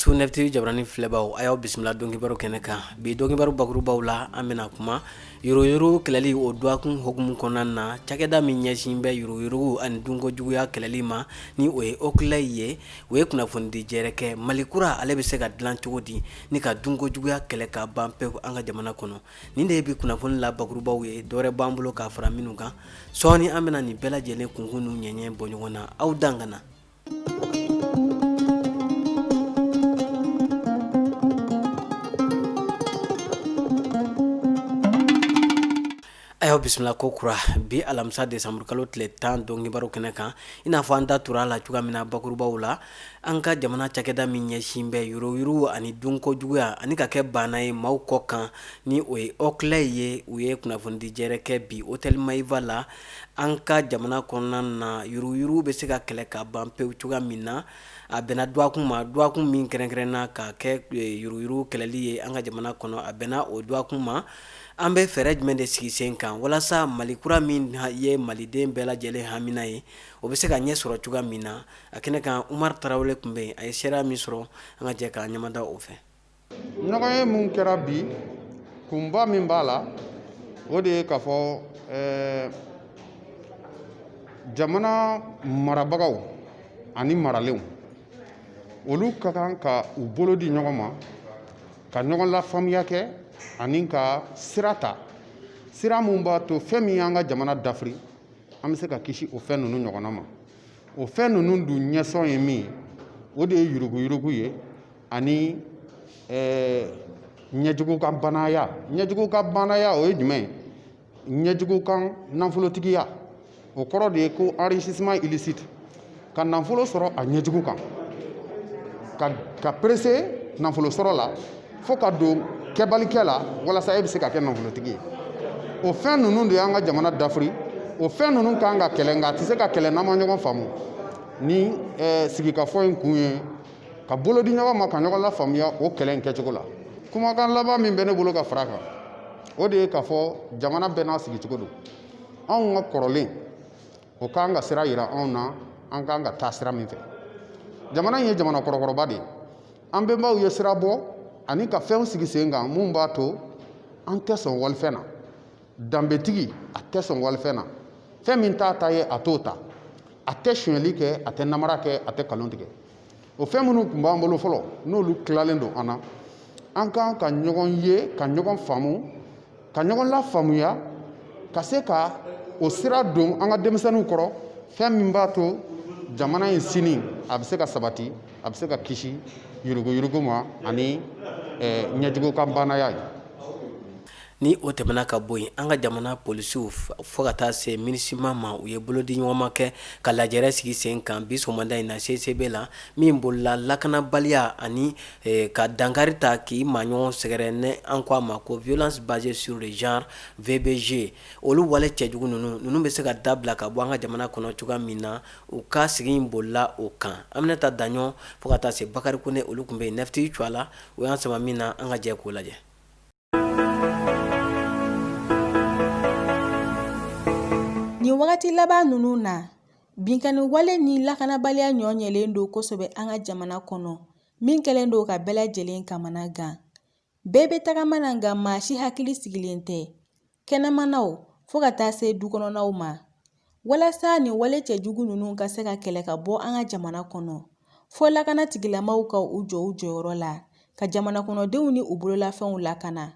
Su 9 TV jabarani filɛbaw, a y'aw bisimila donkibaru kɛnɛ kan. Bi donkibaru bakurubaw la, an bɛna kuma yuruguyurugu kɛlɛli o dɔgɔkun hukumu kɔnɔna na. Cakɛda min ɲɛsin bɛ yuruguyurugu ani dunko juguya kɛlɛli ma, ni o ye OCLEI ye, u ye kunnafonidi jɛrɛ kɛ. Mali kura ale bɛ se ka dilan cogo di ni ka dunko juguya kɛlɛ ka ban pewu an ka jamana kɔnɔ? Nin de ye bi kunnafoni la bakurubaw ye. Dɔwɛrɛ b'an bolo k'a fara minnu kan sɔɔni, an bɛna nin bɛɛ lajɛlen kunkun n'u ɲɛɲɛ bɔ ɲɔgɔn na. Aw dan ka na. A y'aw bisimila ko kura bi alamisa desanburukalo tile 10 donkibaru kɛnɛ kan. I n'a fɔ an da tura a la cogoya min na bakurubaw la, an ka jamana cakɛda min ɲɛsin bɛ yuruguyurugu ani dunko juguya ani ka kɛ baana ye maaw kɔ kan, ni o ye OCLEI ye, u ye kunnafonidi jɛrɛ kɛ bi hôtel Maïva la an ka jamana kɔnɔna na, yuruguyurugu bɛ se ka kɛlɛ ka ban pewu cogoya min na. A bɛnna dɔgɔkun ma, dɔgɔkun min kɛrɛnkɛrɛnna ka kɛ yuruguyurugu kɛlɛli ye an ka jamana kɔnɔ, a bɛnna o dɔgɔkun ma. An bɛ fɛɛrɛ jumɛn de sigi sen kan walasa Mali kura min ye maliden bɛɛ lajɛlen hamina ye, o bɛ se ka ɲɛ sɔrɔ cogoya min na? A kɛnɛ kan, Umaru Tarawele tun bɛ yen, a ye seereya min sɔrɔ, an ka jɛ k'an ɲɛmada o fɛ. Ɲɔgɔnye mun kɛra bi, kunba min b'a la, o de ye k'a fɔ jamana marabagaw ani maralenw, olu ka kan ka u bolo di ɲɔgɔn ma ka ɲɔgɔn lafaamuya kɛ ani ka sira ta, sira mun b'a to fɛn min y'an ka jamana dafiri, an bɛ se ka kisi o fɛn ninnu ɲɔgɔnna ma. O fɛn ninnu dun ɲɛsɔn ye min ye, o de ye yuruguyurugu ye ani ɲɛjugu kan banaya. Ɲɛjugu kan banaya, o ye jumɛn ye? Ɲɛjugu kan nafolotigiya, o kɔrɔ de ye ko enrichissement illicite, ka nafolo sɔrɔ a ɲɛjugu kan, ka perese nafolo sɔrɔ la fo ka don kɛbalikɛ la walasa e bɛ se ka kɛ nafolotigi ye. O fɛn ninnu de y'an ka jamana dafiri. O fɛn ninnu kan ka kɛlɛ, nka a tɛ se ka kɛlɛ n'an ma ɲɔgɔn faamu. Ni sigikafɔ in kun ye ka bolo di ɲɔgɔn ma ka ɲɔgɔn lafaamuya o kɛlɛ in kɛcogo la. Kumakan laban min bɛ ne bolo ka fara a kan, o de ye k'a fɔ jamana bɛɛ n'a sigicogo don. Anw ka kɔrɔlen, o k'an ka sira yira anw na, an k'an ka taa sira min fɛ. Jamana in ye jamana kɔrɔkɔrɔba de ye. An bɛnbaw ye sira bɔ ani ka fɛnw sigi sen kan mun b'a to an tɛ sɔn walifɛn na. Danbetigi, a tɛ sɔn walifɛn na. Fɛn min t'a ta ye, a t'o ta. A tɛ sonyɛli kɛ, a tɛ namara kɛ, a tɛ kalon tigɛ. O fɛn minnu tun b'an bolo fɔlɔ, n'olu tilalen don an na, an kan ka ɲɔgɔn ye, ka ɲɔgɔn faamu, ka ɲɔgɔn lafaamuya, ka se ka o sira don an ka denmisɛnninw kɔrɔ, fɛn min b'a to jamana in sini a bɛ se ka sabati, a bɛ se ka kisi yuruguyurugu ma ani ɲɛjugu kan banaya ye. Ni o tɛmɛna ka bɔ yen, an ka jamana polisiw fo ka taa se MINUSMA ma, u ye bolodiɲɔgɔnma kɛ ka lajɛrɛ sigi sen kan bi sɔgɔmada in na CICB la, min bolila lakanabaliya ani ka dankari ta k'i maa ɲɔgɔn sɛgɛrɛ, ni an ko a ma ko violence basée sur le genre, VBG. Olu wale cɛjugu ninnu bɛ se ka dabila ka bɔ an ka jamana kɔnɔ cogoya min na, u ka sigi in bolila o kan. Aminata Daɲɔ fo ka taa se Bakari Kone, olu tun bɛ yen 9TV cogoya la, u y'an sama min na, an ka jɛ k'o lajɛ. Nin wagati laban ninnu na, binkanni wale ni lakanabaliya ɲɔ ɲɛlen don kosɛbɛ an ka jamana kɔnɔ, min kɛlen don ka bɛɛ lajɛlen kamana gan. Bɛɛ bɛ tagama na, nka maa si hakili sigilen tɛ, kɛnɛmanaw fo ka taa se du kɔnɔnaw ma. Walasa nin wale cɛjugu ninnu ka se ka kɛlɛ ka bɔ an ka jamana kɔnɔ, fo lakana tigilamaw ka u jɔ u jɔyɔrɔ la ka jamana kɔnɔdenw ni u bololafɛnw lakana.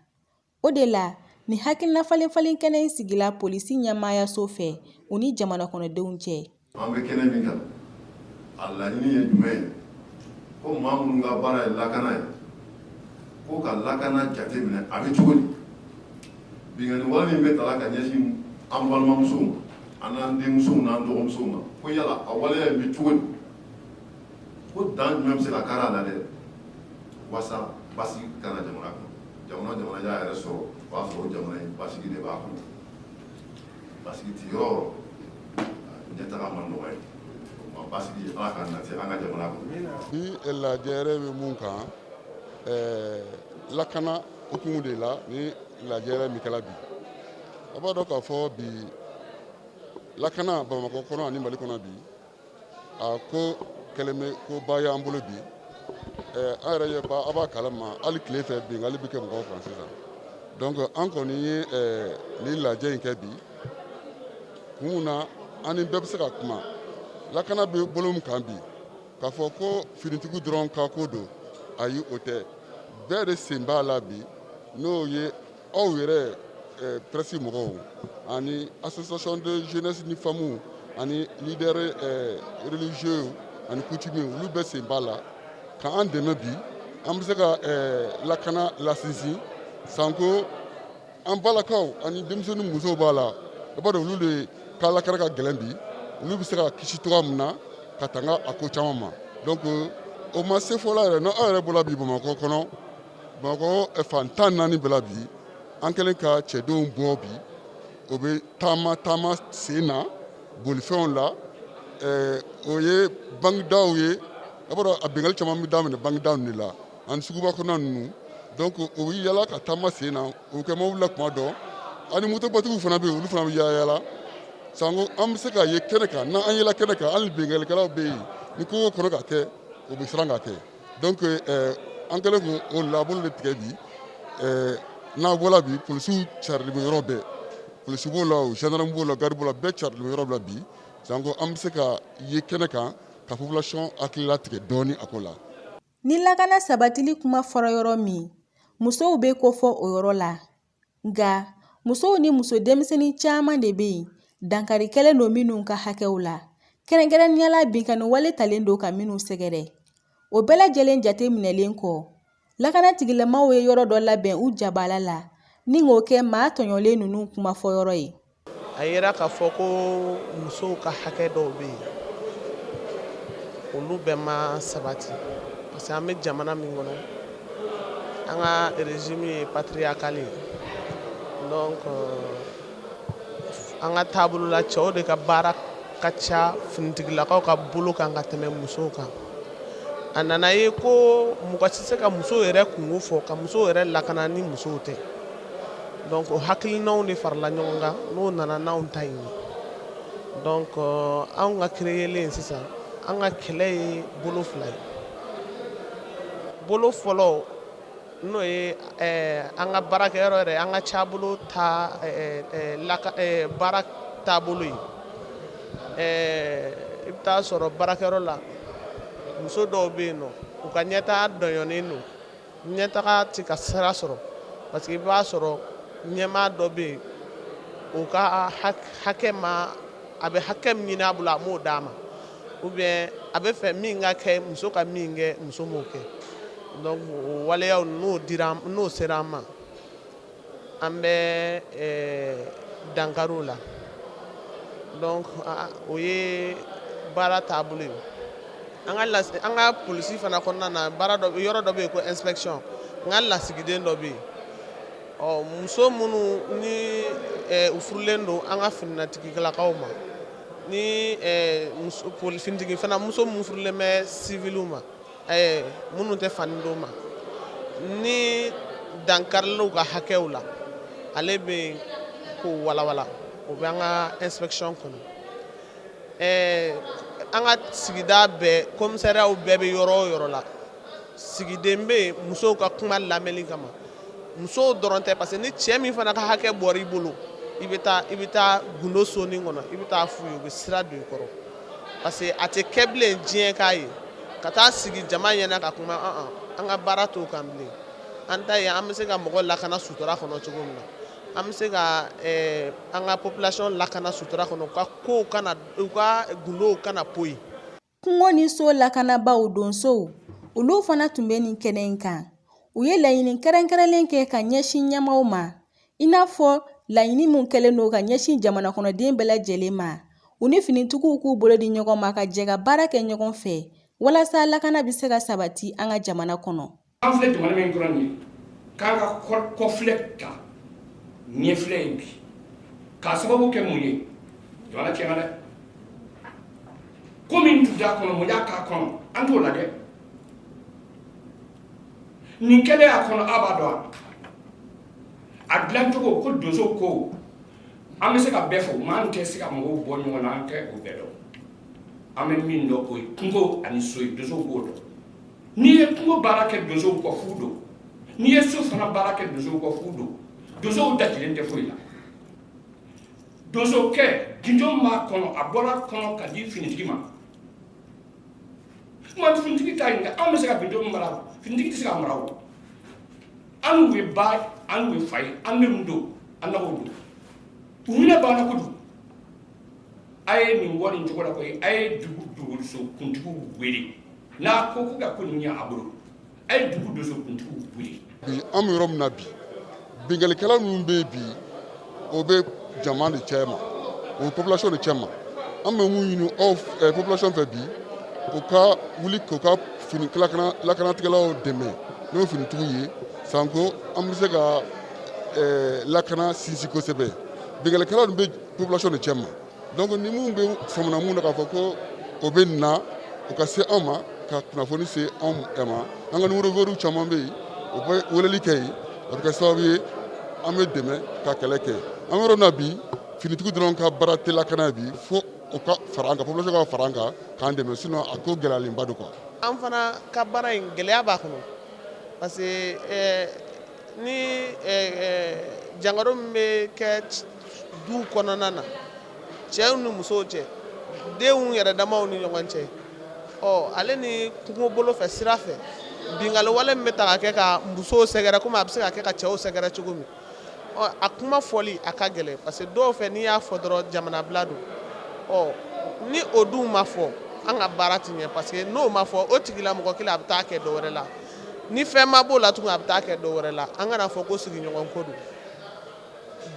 O de la, nin hakilina falen falen kɛnɛ in sigila polisi ɲɛmaayaso fɛ u ni jamana kɔnɔdenw cɛ. An bɛ kɛnɛ min kan, a laɲini ye jumɛn ye? Ko maa minnu ka baara ye lakana ye, ko ka lakana jate minɛ a bɛ cogo di? Binkanni wale min bɛ tala ka ɲɛsin an balimamusow ma, an n'an denmusow n'an dɔgɔmusow ma, ko yala a waleya in bɛ cogo di? Ko dan jumɛn bɛ se ka kari a la dɛ, wasa basigi ka na jamana kɔnɔ? Jamana o jamana y'a yɛrɛ sɔrɔ, o b'a sɔrɔ o jamana in basigi de b'a kɔnɔ. Basigi tɛ yɔrɔ o yɔrɔ, ɲɛtaga man nɔgɔ yen. O tuma basigi, Ala k'a nati an ka jamana kɔnɔ. Bi lajɛrɛ bɛ mun kan, lakana hukumu de la ni lajɛrɛ min kɛla bi. A b'a dɔn k'a fɔ bi lakana Bamakɔ kɔnɔ ani Mali kɔnɔ bi, a ko kɛlen bɛ ko ba y'an bolo bi. An yɛrɛ ɲɛ b'a, a b'a kalama, hali tile fɛ binkanni bɛ kɛ mɔgɔw kan sisan. Donc an kɔni ye nin lajɛ in kɛ bi kun mun na, an ni bɛɛ bɛ se ka kuma lakana bɛ bolo min kan bi. K'a fɔ ko finitigiw dɔrɔn ka ko don, ayi, o tɛ. Bɛɛ de sen b'a la bi, n'o ye aw yɛrɛ presse mɔgɔw ani association de jeunesse ni femmes ani leader religieux ani coutumier, olu bɛɛ sen b'a la ka an dɛmɛ bi an bɛ se ka lakana lasinsin. Sanko an balakaw ani denmisɛnnin musow b'a la, i b'a dɔn olu de ka lakana ka gɛlɛn bi, olu bɛ se ka kisi cogoya min na ka tanga a ko caman ma. Donc o ma se fɔlɔ yɛrɛ, n'aw yɛrɛ bɔra bi Bamakɔ kɔnɔ, Bamakɔ fan 14 bɛɛ la bi, an kɛlen ka cɛdenw bɔ bi, o bɛ taama taama sen na bolifɛnw la. O ye bankidaw ye, a b'a dɔn a binkanni caman bɛ daminɛ bankidaw de la ani suguba kɔnɔna ninnu. Donc o bɛ yala ka taama sen na, o bɛ kɛ mobili la kuma dɔ, ani motobatigiw fana bɛ yen, olu fana bɛ yaala yaala. Sanko an bɛ se ka ye kɛnɛ kan, n'an yela kɛnɛ kan, hali binkannikɛlaw bɛ yen, ni ko kɔnɔ ka kɛ, o bɛ siran ka kɛ. Donc an kɛlen k'o labolo de tigɛ bi. N'a bɔra bi, polisiw carilen bɛ yɔrɔ bɛɛ, polisi b'o la, o gendarme b'o la, garde b'o la, bɛɛ carilen bɛ yɔrɔ bɛɛ la bi. Sanko an bɛ se ka ye kɛnɛ kan ka population hakili latigɛ dɔɔni a ko la. Ni lakana sabatili kuma fɔra yɔrɔ min, musow bɛ kofɔ o yɔrɔ la. Nka musow ni muso denmisɛnnin caman de bɛ yen, dankari kɛlen don minnu ka hakɛw la, kɛrɛnkɛrɛnnenya la binkanni wale talen don ka minnu sɛgɛrɛ. O bɛɛ lajɛlen jate minɛlen kɔ, lakana tigilamaaw ye yɔrɔ dɔ labɛn u jabala la ni k'o kɛ maa tɔɲɔlen ninnu kumafɔyɔrɔ ye. A yera k'a fɔ ko musow ka hakɛ dɔw bɛ yen, olu bɛɛ ma sabati, parce que an bɛ jamana min kɔnɔ, an ka régime ye patriarcal ye. Donc an ka taabolo la, cɛw de ka baara ka ca finitigilakaw ka bolo kan ka tɛmɛ musow kan. A nana ye ko mɔgɔ tɛ se ka musow yɛrɛ kunko fɔ, ka musow yɛrɛ lakana ni musow tɛ. Donc o hakilinaw de farala ɲɔgɔn kan, n'o nana n'anw ta in ye. Donc anw ka créelen sisan, an ka kɛlɛ ye bolo fila ye. Bolo fɔlɔ, n'o ye an ka baarakɛyɔrɔ yɛrɛ, an ka cabolo ta baara taabolo ye. I bɛ taa sɔrɔ baarakɛyɔrɔ la, muso dɔw bɛ yen nɔ, u ka ɲɛtaga dɔɲɔnen don, ɲɛtaga tɛ ka sira sɔrɔ, parce que i b'a sɔrɔ ɲɛmaa dɔ bɛ yen, o ka hakɛ ma, a bɛ hakɛ min ɲini a bolo, a m'o d'a ma, ou bien a bɛ fɛ min ka kɛ, muso ka min kɛ, muso m'o kɛ. Donc o waleyaw, n'o dira, n'o sera an ma, an bɛ dankari o la. Donc o ye baara taabolo ye. An ka polisi fana kɔnɔna na, baara dɔ, yɔrɔ dɔ bɛ yen ko inspection. N ka lasigiden dɔ bɛ yen. Ɔ muso minnu ni u furulen don an ka fininatigilakaw ma, ni finitigi fana, muso minnu furulen bɛ civiliw ma, minnu tɛ fani don ma, ni dankarila u ka hakɛw la, ale bɛ yen k'o walawala. O bɛ an ka inspection kɔnɔ. An ka sigida bɛɛ, commissariat bɛɛ bɛ yɔrɔ o yɔrɔ la, sigiden bɛ yen musow ka kuma lamɛnni kama. Musow dɔrɔn tɛ, parce que ni cɛ min fana ka hakɛ bɔra i bolo, i bɛ taa gundo sonin kɔnɔ, i bɛ taa f'u ye, u bɛ sira don i kɔrɔ, parce que a tɛ kɛ bilen diɲɛ k'a ye ka taa sigi jama ɲɛna ka kuma. An ka baara t'o kan bilen. An ta ye an bɛ se ka mɔgɔ lakana sutura kɔnɔ cogo min na, an bɛ se ka an ka population lakana sutura kɔnɔ, u ka kow kana, u ka gundow kana poyi. Kungo ni so lakanabaaw, donsow, olu fana tun bɛ nin kɛnɛ in kan. U ye laɲini kɛrɛnkɛrɛnlen kɛ ka ɲɛsin ɲɛmaaw ma, i n'a fɔ laɲini min kɛlen don ka ɲɛsin jamana kɔnɔden bɛɛ lajɛlen ma, u ni finitigiw k'u bolo di ɲɔgɔn ma ka jɛ ka baara kɛ ɲɔgɔn fɛ walasa lakana bɛ se ka sabati an ka jamana kɔnɔ. An filɛ jamana min kɔnɔ nin ye, k'an ka kɔfilɛ ta ɲɛfilɛ ye bi, k'a sababu kɛ mun ye? Jamana tiɲɛna dɛ. Ko min tun t'a kɔnɔ, mun y'a k'a kɔnɔ? An t'o lajɛ. Nin kɛlen a kɔnɔ, a b'a dɔn a dilancogo ko donso ko an bɛ se ka bɛɛ fɔ, maa tɛ se ka mɔgɔw bɔ ɲɔgɔn na, an tɛ o bɛɛ dɔn. An bɛ min dɔn, o ye kungo ani so ye. Donsow b'o dɔn. N'i ye kungo baara kɛ donsow kɔ, fu don. N'i ye so fana baara kɛ donsow kɔ, fu don. Donsow dajilen tɛ foyi la. Donsokɛ gindo b'a kɔnɔ, a bɔra kɔnɔ ka di finitigi ma. Kuma finitigi ta ɲininka, anw bɛ se ka gindo mara, finitigi tɛ se ka mara. O an n'u ye ba, an n'u ye fa ye, an bɛ mun don, an na o don. U hinɛ banna kojugu. A ye nin bɔ nin cogo la koyi. A ye dugu donso kuntigiw wele n'a ko ko ka ko nin ɲɛ a bolo. A ye dugu donso kuntigiw wele. Bi, an bɛ yɔrɔ min na bi, binkannikɛla minnu bɛ yen bi, o bɛ jama de cɛ ma, o bɛ population de cɛ ma. An bɛ mun ɲini aw population fɛ bi? U ka wuli k'u ka fini lakanatigɛlaw dɛmɛ, n'o ye finitigiw ye, sanko an bɛ se ka lakana sinsin kosɛbɛ. Binkannikɛlaw bɛ population de cɛ ma. Donc ni mun bɛ sɔmina mun na k'a fɔ ko o bɛ na, u ka se anw ma ka kunnafoni se anw ma. An ka numéro vert caman bɛ yen, u bɛ weleli kɛ yen. A bɛ kɛ sababu ye an bɛ dɛmɛ ka kɛlɛ kɛ. An bɛ yɔrɔ min na bi, finitigi dɔrɔn ka baara tɛ lakana ye bi, fo u ka fara an kan, population ka fara an kan k'an dɛmɛ, sinon a ko gɛlɛyalenba don quoi. An fana ka baara in, gɛlɛya b'a kɔnɔ, parce que ni jangaro min bɛ kɛ du kɔnɔna na, cɛw ni musow cɛ, denw yɛrɛ damaw ni ɲɔgɔn cɛ, ɔ ale ni kungo bolo fɛ, sira fɛ, binkanni wale min bɛ ta ka kɛ ka musow sɛgɛrɛ, komi a bɛ se ka kɛ ka cɛw sɛgɛrɛ cogo min, ɔ a kuma fɔli a ka gɛlɛn, parce que dɔw fɛ, n'i y'a fɔ dɔrɔn, jamana bila don. Ɔ ni o dun ma fɔ, an ka baara tɛ ɲɛ, parce que n'o ma fɔ, o tigilamɔgɔ kelen a bɛ taa kɛ dɔ wɛrɛ la. Ni fɛn ma b'o la tugun, a bɛ taa kɛ dɔ wɛrɛ la. An kana fɔ ko sigiɲɔgɔn ko don.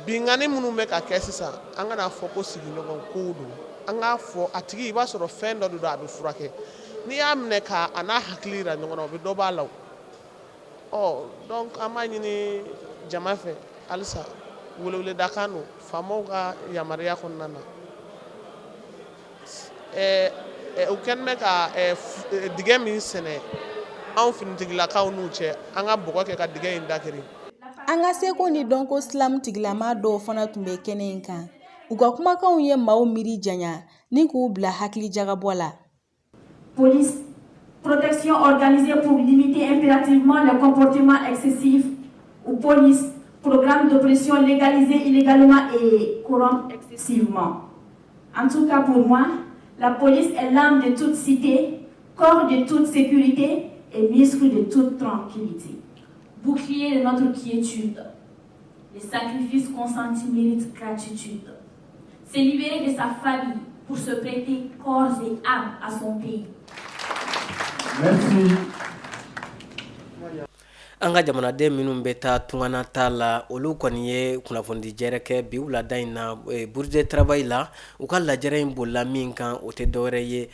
Binkanni minnu bɛ ka kɛ sisan, an kana fɔ ko sigiɲɔgɔn kow don. An k'a fɔ a tigi, i b'a sɔrɔ fɛn dɔ de don, a bɛ furakɛ. N'i y'a minɛ ka a n'a hakili yira ɲɔgɔn na, o bɛ dɔ b'a la. Ɔ donc an b'a ɲini jama fɛ halisa, weleweledakan don faamaw ka yamaruya kɔnɔna na. U kɛlen bɛ ka dingɛ min sɛnɛ anw finitigilakaw n'u cɛ, an ka bɔgɔ kɛ ka dingɛ in dakiri. An ka seko ni dɔnko slam tigilama dɔw fana tun bɛ kɛnɛ in kan. U ka kumakanw ye maaw miiri janya ni k'u bila hakili jagabɔ la. Police, protection organisée pour limiter impérativement les comportements excessifs, ou police, programme d'oppression légalisé illégalement et corrompt excessivement. En tout cas pour moi, la police est l'âme de toute cité, corps de toute sécurité et muscle de toute tranquillité. Bouclier de notre quiétude. Les sacrifices consentis méritent gratitude. Se libérer de sa famille pour se prêter corps et âme à son pays. Merci. An ka jamanaden minnu bɛ taa tungana ta la, olu kɔni ye kunnafonidi jɛrɛ kɛ bi wulada in na Bourse de travail la. U ka lajɛrɛ in bolila min kan, o tɛ dɔwɛrɛ ye,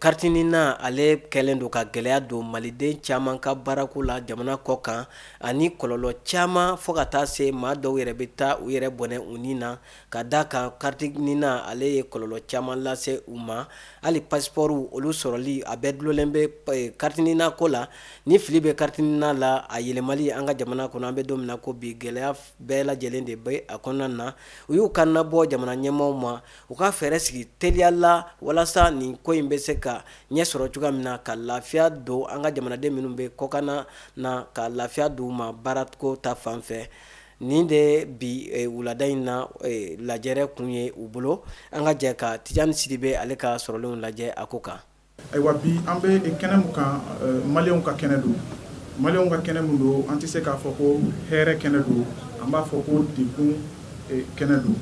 carte NINA. Ale kɛlen don ka gɛlɛya don maliden caman ka baarako la jamana kɔ kan, ani kɔlɔlɔ caman, fo ka taa se maa dɔw yɛrɛ bɛ taa u yɛrɛ bɔnɛ u ni na, ka da kan carte NINA ale ye kɔlɔlɔ caman lase u ma. Hali passeport olu sɔrɔli, a bɛɛ dulonnen bɛ carte NINA ko la. Ni fili bɛ carte NINA la, a yɛlɛmali an ka jamana kɔnɔ, an bɛ don min na ko bi, gɛlɛya bɛɛ lajɛlen de bɛ a kɔnɔna na. U y'u kan nabɔ jamana ɲɛmaaw ma, u ka fɛɛrɛ sigi teliya la walasa nin ko in bɛ se ka ɲɛ sɔrɔ cogoya min na, ka lafiya don an ka jamanaden minnu bɛ kɔkan na, ka lafiya don u ma baarako ta fan fɛ. Nin de bi wulada in na lajɛrɛ kun ye u bolo. An ka jɛ ka Tijani Sidibe ale ka sɔrɔlenw lajɛ a ko kan. Ayiwa, bi an bɛ kɛnɛ min kan, maliyɛnw ka kɛnɛ don. Maliyɛnw ka kɛnɛ min don, an tɛ se k'a fɔ ko hɛrɛ kɛnɛ don, an b'a fɔ ko degun kɛnɛ don.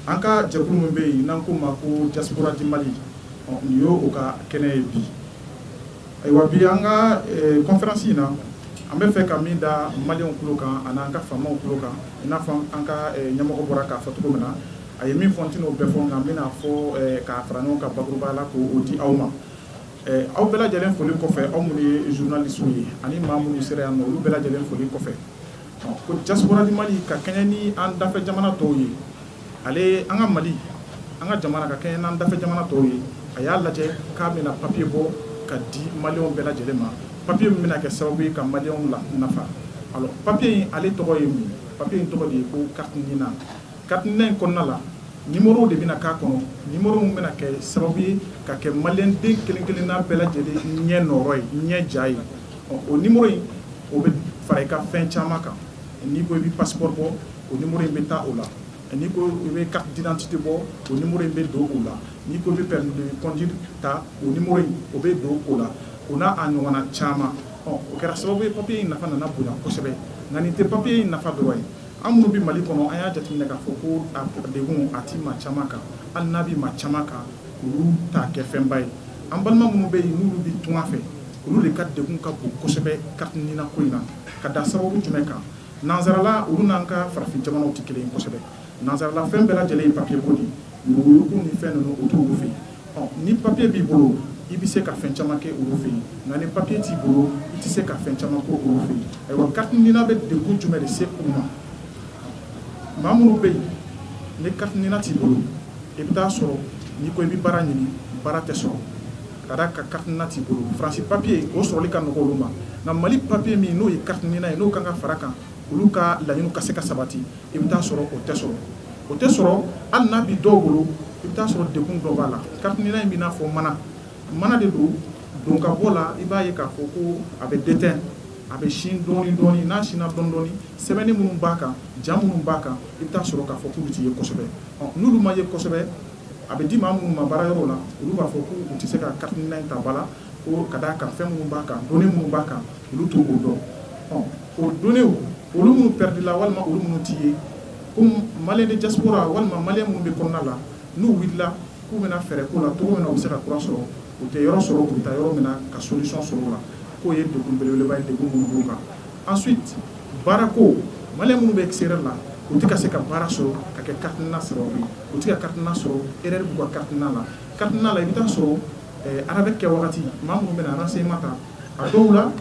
An ka jɛkulu min bɛ yen n'an k'o ma ko Diaspora du Mali, nin y'o ka kɛnɛ ye bi. Ayiwa, bi an ka conférence in na, an bɛ fɛ ka min da maliyɛnw tulo kan ani an ka faamaw tulo kan, i n'a fɔ an ka ɲɛmɔgɔ bɔra k'a fɔ cogo min na, a ye min fɔ, n tɛn'o bɛɛ fɔ, nka n bɛna fɔ k'a fara ɲɔgɔn kan bakuruba la k'o di aw ma. Aw bɛɛ lajɛlen foli kɔfɛ, aw minnu ye journalistes ye ani maa minnu sera yan nɔ, olu bɛɛ lajɛlen foli kɔfɛ, ko Diaspora du Mali, ka kɛɲɛ ni an dafɛ jamana tɔw ye, ale an ka Mali, an ka jamana, ka kɛɲɛ n'an dafɛ jamana tɔw ye, a y'a lajɛ k'a bɛna papier bɔ ka di maliyɛnw bɛɛ lajɛlen ma, papier min bɛna kɛ sababu ye ka maliyɛnw la nafa. Alors, papier in, ale tɔgɔ ye mun ye? Papier in tɔgɔ de ye ko carte NINA. Carte NINA in kɔnɔna la, Numéro de bɛna k'a kɔnɔ, numéro min bɛna kɛ sababu ye ka kɛ maliyɛnden kelen kelenna bɛɛ lajɛlen ɲɛ nɔrɔ ye, ɲɛ ja ye. O numéro in, o bɛ fara i ka fɛn caman kan. N'i ko i bɛ passeport bɔ, o numéro in bɛ taa o la. N'i ko i bɛ carte d'identité bɔ, o numéro in bɛ don o la. N'i ko i bɛ permis de conduire ta, o numéro in, o bɛ don o la, o n'a a ɲɔgɔnna caman. O kɛra sababu ye, papier in nafa nana bonya kosɛbɛ. Nka nin tɛ papier in nafa dɔrɔn ye. An minnu bɛ Mali kɔnɔ, an y'a jateminɛ k'a fɔ ko a degun a ti maa caman kan. Hali n'a bɛ maa caman kan, olu t'a kɛ fɛnba ye. An balima minnu bɛ yen, n'olu bɛ tunga fɛ, olu de ka degun ka bon kosɛbɛ carte NINA ko in na. Ka da sababu jumɛn kan? Nansarala, olu n'an ka farafin jamanaw tɛ kelen ye kosɛbɛ. Nansarala, fɛn bɛɛ lajɛlen ye papier ko de ye. Yuruguyurugu ni fɛn ninnu, o t'olu fɛ yen. Ni papier b'i bolo, i bɛ se ka fɛn caman kɛ olu fɛ yen, nka ni papier t'i bolo, i tɛ se ka fɛn caman kɛ olu fɛ yen. Ayiwa, carte NINA bɛ degun jumɛn de se u ma? Maa minnu bɛ yen, ni carte NINA t'i bolo, i bɛ taa sɔrɔ n'i ko i bɛ baara ɲini, baara tɛ sɔrɔ, ka d'a kan carte NINA t'i bolo. Faransi papier, o sɔrɔli ka nɔgɔ olu ma, nka Mali papier min n'o ye carte NINA ye, n'o kan ka fara kan, olu ka laɲiniw ka se ka sabati, i bɛ taa sɔrɔ o tɛ sɔrɔ, o tɛ sɔrɔ. Hali n'a bɛ dɔw bolo, i bɛ taa sɔrɔ degun dɔ b'a la. Carte NINA in b'i n'a fɔ mana mana de don. Don ka bɔ la, i b'a ye k'a fɔ ko a bɛ déteint, a bɛ sin dɔɔni dɔɔni. N'a sinna dɔɔni dɔɔni, sɛbɛnni minnu b'a kan, ja minnu b'a kan, i bɛ taa sɔrɔ k'a fɔ k'olu tɛ ye kosɛbɛ. N'olu ma ye kosɛbɛ, a bɛ di maa minnu ma baara yɔrɔ la, olu b'a fɔ k'u tɛ se ka carte NINA in ta ba la, ko ka d'a kan fɛn minnu b'a kan, données minnu b'a kan, olu t'o dɔn. O données, olu minnu perdu la walima olu minnu tɛ ye, comme malien de diaspora walima malien minnu bɛ kɔnɔna la, n'u wulila k'u bɛna fɛɛrɛ ko la cogo min na u bɛ se ka kura sɔrɔ, u tɛ yɔrɔ sɔrɔ, u bɛ taa yɔrɔ min na ka solution sɔrɔ o la. K'o ye degun belebeleba ye, degun minnu b'u kan. Ensuite, baarako, malien minnu bɛ extérieur la, u tɛ ka se ka baara sɔrɔ ka kɛ carte NINA sababu ye. U tɛ ka carte NINA sɔrɔ, erreur b'u ka carte NINA la. Carte NINA la, i bɛ taa sɔrɔ RAVEC kɛ wagati, maa minnu bɛna renseignement ta, a dɔw la,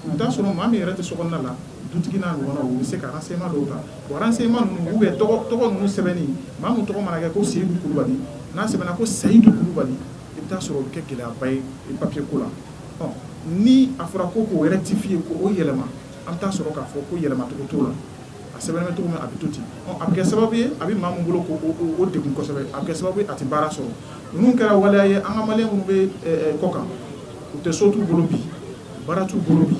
u bɛ taa sɔrɔ maa min yɛrɛ tɛ sokɔnɔna la, dutigi n'a ɲɔgɔnnaw, u bɛ se ka renseignement dɔw ta. O renseignement ninnu ou bien tɔgɔ ninnu sɛbɛnni, maa min tɔgɔ mana kɛ ko Seyidu Kulubali, n'a sɛbɛnna ko Seyidu Kulubali, i bɛ taa sɔrɔ o bɛ kɛ gɛlɛyaba ye papier ko la. Ni a fɔra ko k'o rectifier, k'o yɛlɛma, an bɛ taa sɔrɔ k'a fɔ ko yɛlɛmacogo t'o la. A sɛbɛnnen bɛ cogo min, a bɛ to ten. A bɛ kɛ sababu ye, a bɛ maa min bolo k'o degun kosɛbɛ, a bɛ kɛ sababu ye a tɛ baara sɔrɔ. Ninnu kɛra waleya ye. An ka malien minnu bɛ kɔ kan, u tɛ so t'u bolo bi, baara t'u bolo bi.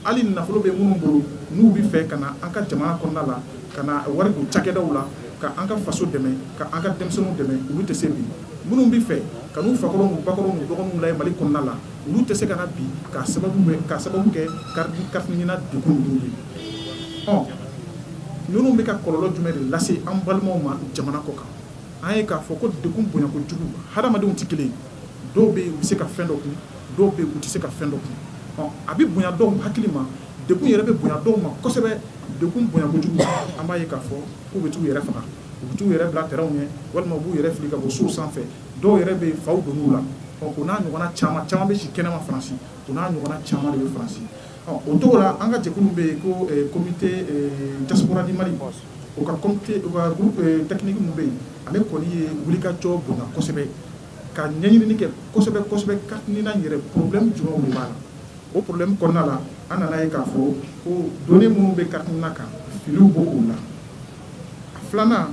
Hali nafolo bɛ minnu bolo, n'u bɛ fɛ ka na an ka jamana kɔnɔna la, ka na wari don cakɛdaw la, ka an ka faso dɛmɛ, ka an ka denmisɛnninw dɛmɛ, olu tɛ se bi. Minnu bɛ fɛ ka n'u fakɔrɔw n'u bakɔrɔw n'u dɔgɔninw lajɛ Mali kɔnɔna la, olu tɛ se ka na bi k'a sababu kɛ carte NINA degun ninnu ye. Ninnu bɛ ka kɔlɔlɔ jumɛn de lase an balimaw ma jamana kɔ kan? An ye k'a fɔ ko degun bonya kojugu. Hadamadenw tɛ kelen ye. Dɔw bɛ yen, u bɛ se ka fɛn dɔ kun, dɔw bɛ yen, u tɛ se ka fɛn dɔ kun. A bɛ bonya dɔw hakili ma, degun yɛrɛ bɛ bonya dɔw ma kosɛbɛ. Degun bonya kojugu, an b'a ye k'a fɔ k'u bɛ t'u yɛrɛ faga, u bɛ t'u yɛrɛ bila terrain ɲɛ, walima u b'u yɛrɛ fili ka bɔ sow sanfɛ. Dɔw yɛrɛ bɛ yen, faw donn'u la. O n'a ɲɔgɔnna caman caman bɛ si kɛnɛma Faransi, o n'a ɲɔgɔnna caman de bɛ Faransi. O cogo la, an ka jɛkulu bɛ yen ko comité diaspora du Mali, o ka comité, o ka groupe technique min bɛ yen, ale kɔni ye wulikajɔ bonya kosɛbɛ ka ɲɛɲinini kɛ kosɛbɛ kosɛbɛ, carte NINA yɛrɛ, problème jumɛnw de b'a la. O problème kɔnɔna la, an nana ye k'a fɔ ko données minnu bɛ carte NINA kan, filiw b'o o la. A filanan,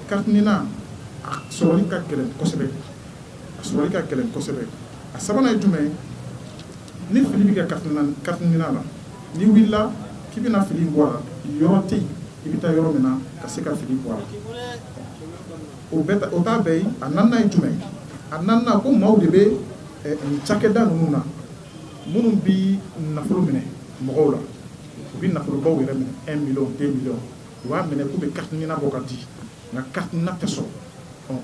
carte NINA a sɔrɔli ka gɛlɛn kosɛbɛ, a sɔrɔli ka gɛlɛn kosɛbɛ. A sabanan ye jumɛn ye? Ni fili bɛ kɛ carte NINA la, n'i wulila k'i bɛna fili in bɔ a la, yɔrɔ tɛ yen i bɛ taa yɔrɔ min na ka se ka fili bɔ a la. O bɛɛ, o t'a bɛɛ ye. A naaninan ye jumɛn ye? A naaninan, ko maaw de bɛ nin cakɛda ninnu na, minnu bɛ nafolo minɛ mɔgɔw la, u bɛ nafolobaw yɛrɛ minɛ, 1 million, 2 millions, u b'a minɛ k'u bɛ carte NINA bɔ ka di, nka carte NINA tɛ sɔrɔ.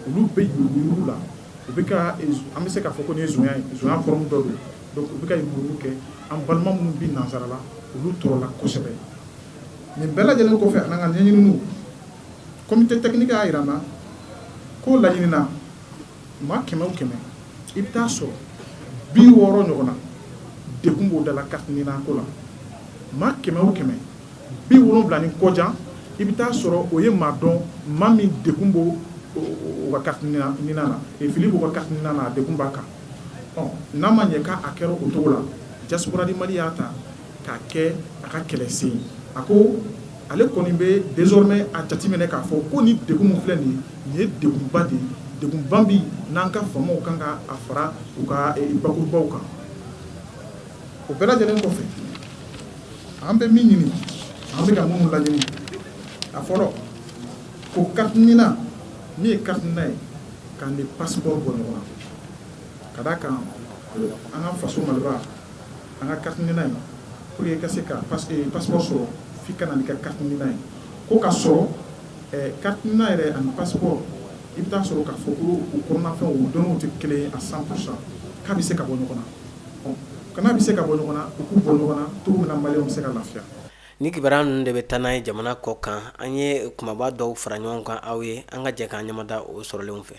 Olu bɛ yuruguyurugu la, u bɛ ka, an bɛ se k'a fɔ ko nin ye zonya ye, zonya forme dɔ don. Donc u bɛ ka yuruguyurugu kɛ. An balima minnu bɛ nansara la, olu tɔɔrɔla kosɛbɛ. Nin bɛɛ lajɛlen kɔfɛ, a n'an ka ɲɛɲininiw, comité technique y'a jira n na ko laɲini na, maa 100 o 100, i bɛ taa sɔrɔ 60 ɲɔgɔn na, degun b'o da la carte NINA ko la. Maa 100 o 100, 70 ni kɔjan, i bɛ taa sɔrɔ o ye maa dɔn, maa min degun b'o o ka carte NINA na, fili b'o ka carte NINA na, a degun b'a kan. N'a ma ɲɛ k'a kɛra o cogo la, diaspora du Mali y'a ta k'a kɛ a ka kɛlɛsen ye. A ko Ale kɔni bɛ désormais a jateminɛ k'a fɔ ko ni degun min filɛ nin ye, nin ye degunba de ye, degunba min n'an ka faamaw kan ka a fara u ka bakurubaw kan. O bɛɛ lajɛlen kɔfɛ, an bɛ min ɲini, an bɛ ka minnu laɲini, a fɔlɔ ko carte NINA, min ye carte NINA ye, k'a ni passeport bɔ ɲɔgɔn na, ka d'a kan an ka faso Maliba, an ka carte NINA ye, pour que i ka se ka passeport sɔrɔ, f'i ka na n'i ka carte NINA ye. Ko ka sɔrɔ carte NINA yɛrɛ ani passeport, i bɛ taa sɔrɔ k'a fɔ ko u kɔnɔnafɛnw, u données tɛ kelen ye à 100%, k'a bɛ se ka bɔ ɲɔgɔn na. Kana bɛ se ka bɔ ɲɔgɔn na, u k'u bɔ ɲɔgɔn na cogo min na maliyɛnw bɛ se ka lafiya. Ni kibaruya ninnu de bɛ taa n'a ye jamana kɔ kan, an ye kumaba dɔw fara ɲɔgɔn kan aw ye, an ka jɛ k'an ɲɛmada o sɔrɔlenw fɛ.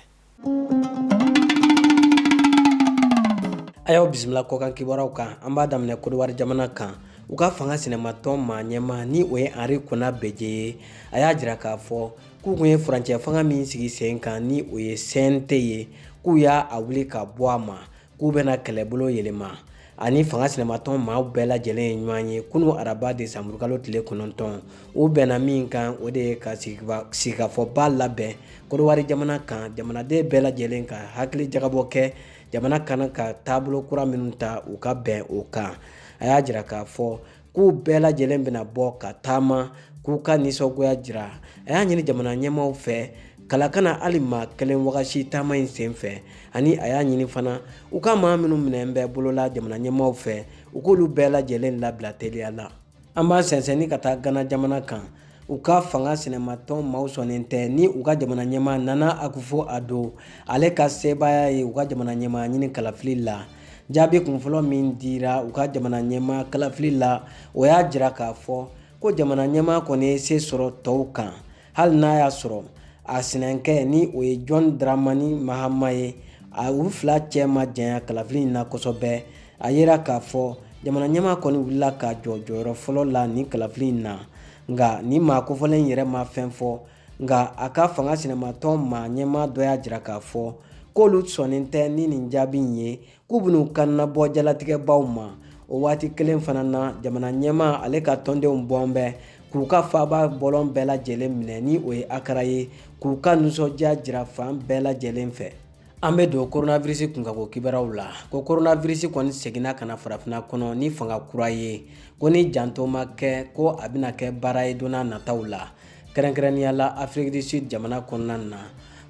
A y'aw bisimila kɔkan kibaruyaw kan. An b'a daminɛ Kodowari jamana kan. U ka fanga sinamatɔn maa ɲɛmaa, ni o ye Henri Konan Bédié ye, a y'a jira k'a fɔ k'u kun ye furancɛ fanga min sigi sen kan, ni o ye CNT ye, k'u y'a wuli ka bɔ a ma, k'u bɛna kɛlɛbolo yɛlɛma. Ani fanga sinamatɔn maaw bɛɛ lajɛlen ye ɲɔgɔn ye kunun araba desanburukalo tile 9. U bɛnna min kan, o de ye ka sigikafɔba labɛn Kodowari jamana kan, jamanaden bɛɛ lajɛlen ka hakili jagabɔ kɛ jamana kan ka taabolo kura minnu ta, u ka bɛn o kan. A y'a jira k'a fɔ k'u bɛɛ lajɛlen bɛna bɔ ka taama k'u ka nisɔngoya jira. A y'a ɲini jamana ɲɛmaaw fɛ kala kana hali maa kelen wagasi taama in senfɛ, ani a y'a ɲini fana u ka maa minnu minɛ bɛ bolola jamana ɲɛmaaw fɛ, u k'olu bɛɛ lajɛlen labila teliya la. An b'an sɛnsɛnni ka taa Gana jamana kan. U ka fanga sinamatɔn maaw sɔnnen tɛ ni u ka jamana ɲɛmaa Nana Akufo Addo ale ka sebaaya ye u ka jamana ɲɛmaa ɲini kalafili la. Jaabi kunfɔlɔ min dira u ka jamana ɲɛmaa kalafili la, o y'a jira k'a fɔ ko jamana ɲɛmaa kɔni ye se sɔrɔ tɔw kan, hali n'a y'a sɔrɔ a sinankɛ, ni o ye John Dramani Mahama ye, a u fila cɛ ma janya kalafili in na kosɛbɛ. A yira k'a fɔ jamana ɲɛmaa kɔni wulila ka jɔ jɔyɔrɔ fɔlɔ la nin kalafili in na, nka nin maa kofɔlen yɛrɛ ma fɛn fɔ. Nka a ka fanga sinamatɔn maa ɲɛmaa dɔ y'a jira k'a fɔ k'olu sɔnnen tɛ ni nin jaabi in ye, k'u bɛn'u kan nabɔ jalatigɛbaw ma. O waati kelen fana na, jamana ɲɛmaa ale ka tɔndenw bɔn bɛ k'u ka faaba bɔlɔn bɛɛ lajɛlen minɛ, ni o ye Akara ye, k'u ka nisɔndiya jira fan bɛɛ lajɛlen fɛ. An bɛ don coronavirus kunkanko kibaruyaw la. Ko coronavirus kɔni seginna ka na farafinna kɔnɔ ni fanga kura ye, ko ni janto ma kɛ, ko a bɛna kɛ baara ye don nataw la, kɛrɛnkɛrɛnnenya la Afrique du Sud jamana kɔnɔna na.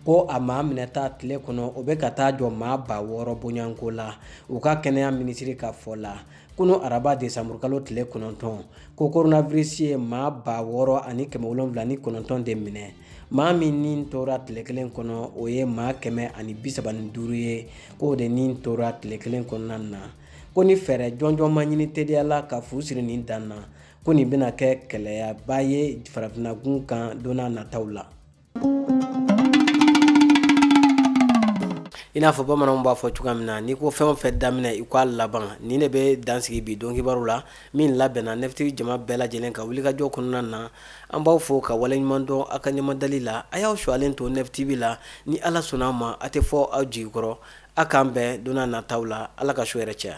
Ko a maa minɛta tile kɔnɔ, o bɛ ka taa jɔ maa 6000 bɔɲɔgɔnko la, u ka kɛnɛya minisiri ka fɔ la. Kunun araba desanburukalo tile 9, ko coronavirus ye maa 6709 de minɛ. Maa min ni tora tile kelen kɔnɔ, o ye maa 135 ye, k'o de ni tora tile kelen kɔnɔna na. Ko ni fɛɛrɛ jɔnjɔn ma ɲini teliya la ka fu siri nin dan na, ko nin bɛna kɛ kɛlɛyaba ye farafinnagun kan don nataw la. I n'a fɔ bamananw b'a fɔ cogoya min na, n'i ko fɛn o fɛn daminɛ, i k'a laban. Nin de bɛ dan sigi bi don kibaru la min labɛnna 9TV jama bɛɛ lajɛlen ka wulikajɔ kɔnɔna na. An b'aw fo ka waleɲuman dɔn aw ka ɲɛmadali la. A y'aw sualen to 9TV la, ni Ala sɔnna a ma, a tɛ fɔ aw jigi kɔrɔ. A k'an bɛn don nataw la. Ala ka su hɛrɛ caya.